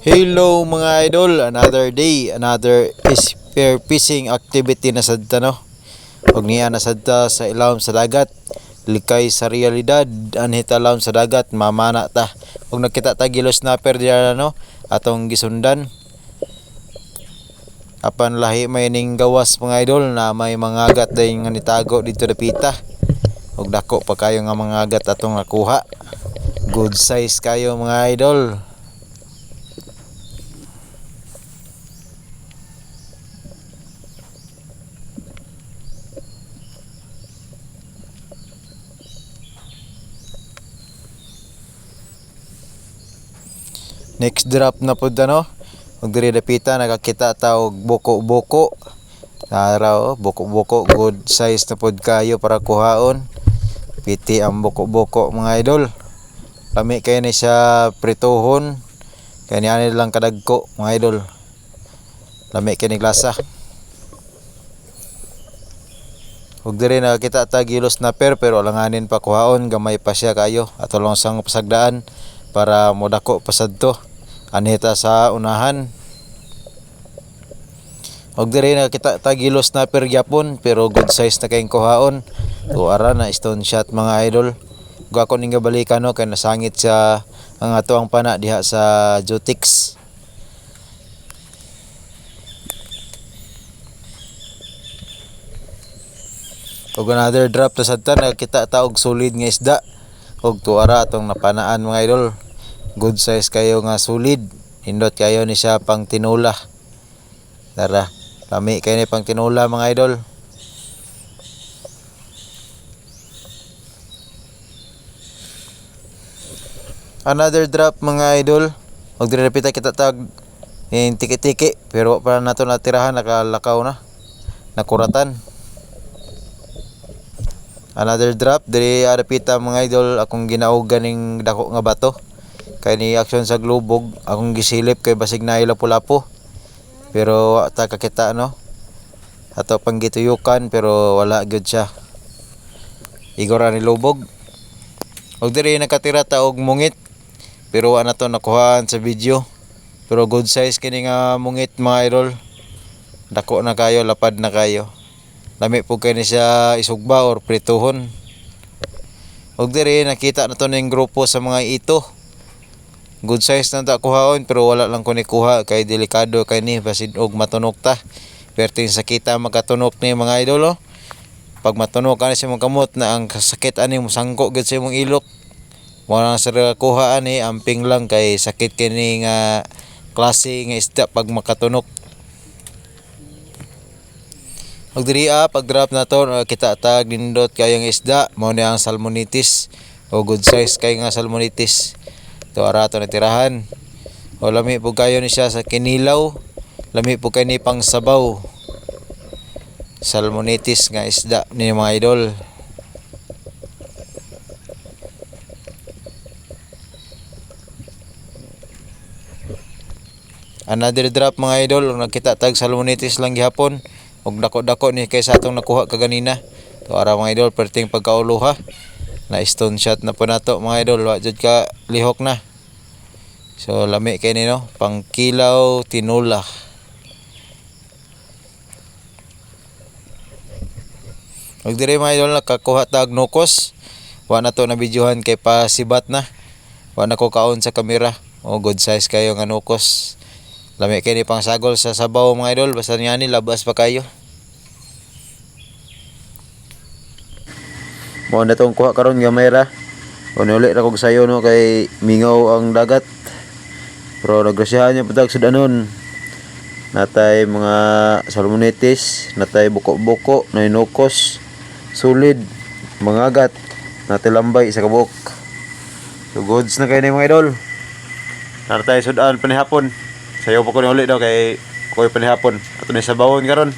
Hello mga idol, another day, another spear fishing activity na sad ta, no. Og niya na sad ta sa ilawom sa dagat. Likay sa realidad, anhi ta lawom sa dagat, mamana ta. Og nakita ta yellow snapper diha, no, atong gisundan. Apan lahi may ning gawas mga idol na may mga agat day nga nitago dito dapita. Og dako pa kayo nga mga agat atong nakuha. Good size kayo mga idol. Next drop na pud ano. Ug diri dapita nakakita ta og buko-buko. Nara oh, buko-buko, good size na pud kayo para kuhaon. Piti ang buko-buko mga idol. Lami kay ni siya prituhon. Kay niani lang kadagko mga idol. Lami kay ni lasa. Ug diri nakakita ta yellow snapper pero alanganin pa kuhaon, gamay pa siya kayo. Ato lang sang pasagdaan para modako pa sad to. Anhi ta sa unahan. Og diri nakita ta yellow snapper gyapon pero good size na kayong kuhaon. Tuara na stone shot mga idol. Ug ako ning gabalikan, no, kay nasangit sa ang ato ang pana diha sa Jutix. Og another drop ta sad ta, nakita ta og solid nga isda. Og tuara atong napanaan mga idol. Good size kayo nga solid. Nindot kayo ni siya pang tinula. Tara, lami kayo ni pang tinula mga idol. Another drop mga idol. Og diri dapita kita tag yung tiki-tiki pero wa pa nato natirahan, nakalakaw na. Nakuratan. Another drop diri dapita mga idol, akong ginaugan ning dako nga bato. Kay ni action sa glubog, akong gisilip kay basig naay lapu-lapo. Pero wa ta kakita, no. Ato pang gituyukan pero wala gyud siya. Igora ni lubog. Og diri nakatira ta og mungit pero wa na to nakuhaan sa video. Pero good size kini nga mungit mga idol. Dako na kayo, lapad na kayo. Lami pud kay ni siya isugba or prituhon. Og diri nakita na to ning grupo sa mga ito. Good size na ta kuhaon pero wala lang ko ni kuha kay delikado kay ni basin og matunok ta. Perting sakita makatunok ni mga idol oh. Pag matunok ani sa imong kamot na ang sakit ani mosangko gyud sa imong ilok. Wala sa kuha ani, amping lang kay sakit kini nga klase nga isda pag makatunok. Og diri pag drop na to kita tag nindot kayong isda, mao ni ang salmonitis o good size kay nga salmonitis. To ara to natirahan. O lami pud kayo ni siya sa kinilaw, lami pud kay ni pang sabaw. Salmonitis nga isda ni mga idol. Another drop mga idol, nagkita tag salmonitis lang gihapon. Og dako-dako ni kaysa atong nakuha kaganina. To ara mga idol, perting pagkauluha. Na stone shot na po nato mga idol, wa jud ka lihok na. So lami kay ni, no, pangkilaw, tinula. Og diri mga idol nakakuha tag nukos. Wa na to na videohan kay pasibat na. Wa na ko kaon sa kamera. O good size kayo nga nukos. Lami kay ni pang sagol sa sabaw mga idol, basta niya ni labas pa kayo. Mao na tong kuha karon gamay ra. O niuli ra kog sayo, no, kay mingaw ang dagat. Pero nagrasyahan niya patag sudanon. Natay mga salmonitis, natay buko-buko, nay nukos, solid, mga agat, natay lambay sa kabuok. So goods na kayo ni mga idol. Natay sudan panihapon. Sayo pa ko ni uli daw kay koy panihapon. Ato ni sabawon karon.